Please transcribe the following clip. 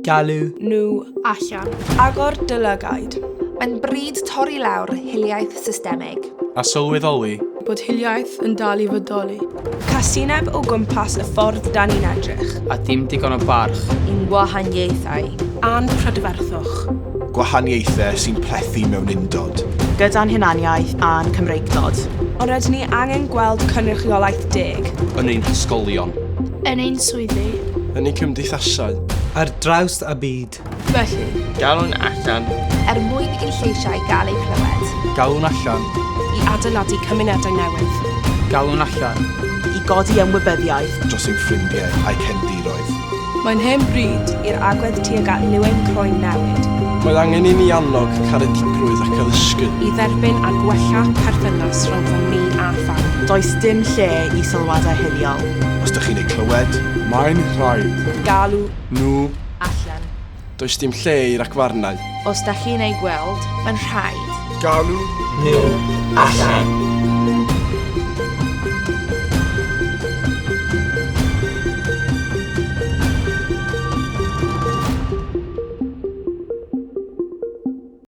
Galw. Nhw. Allan. Agor dy lygaid. Mae'n bryd torri lawr hiliaeth systemig. A sylweddoli. Bod hiliaeth yn dal i fodoli. Casineb o gwmpas y ffordd 'dan ni'n edrych. A dim digon o barch. I'n gwahaniaethau. A'n prydferthwch. Gwahaniaethau sy'n plethu mewn undod. Gyda'n hunaniaeth a'n Cymreictod. Ond rydyn ni angen gweld cynrychiolaeth deg. Yn ein hysgolion. Yn ein swyddi. Yn ein cymdeithasau. Ar draws y byd. Felly. Galwn allan. Er mwyn i'n lleisiau gael eu clywed. Galwn allan. I adeiladu cymunedau newydd. Galwn allan. I godi ymwybyddiaeth. Dros ein ffrindiau a'u cefndiroedd. Mae'n hen bryd. I'r agwedd tuag at liw ein croen newid. Mae angen i ni annog caredigrwydd ac addysgu. I dderbyn a gwella perthynas rhwngthon ni a phawb. Does dim lle i sylwadau hiliol. Os dych chi'n eu clywed. Mae'n rhaid. Galw. Nhw. Allan. Does dim lle i ragfarnau. Os da chi'n ei gweld, Mae'n rhaid. Galw. Nhw. Allan.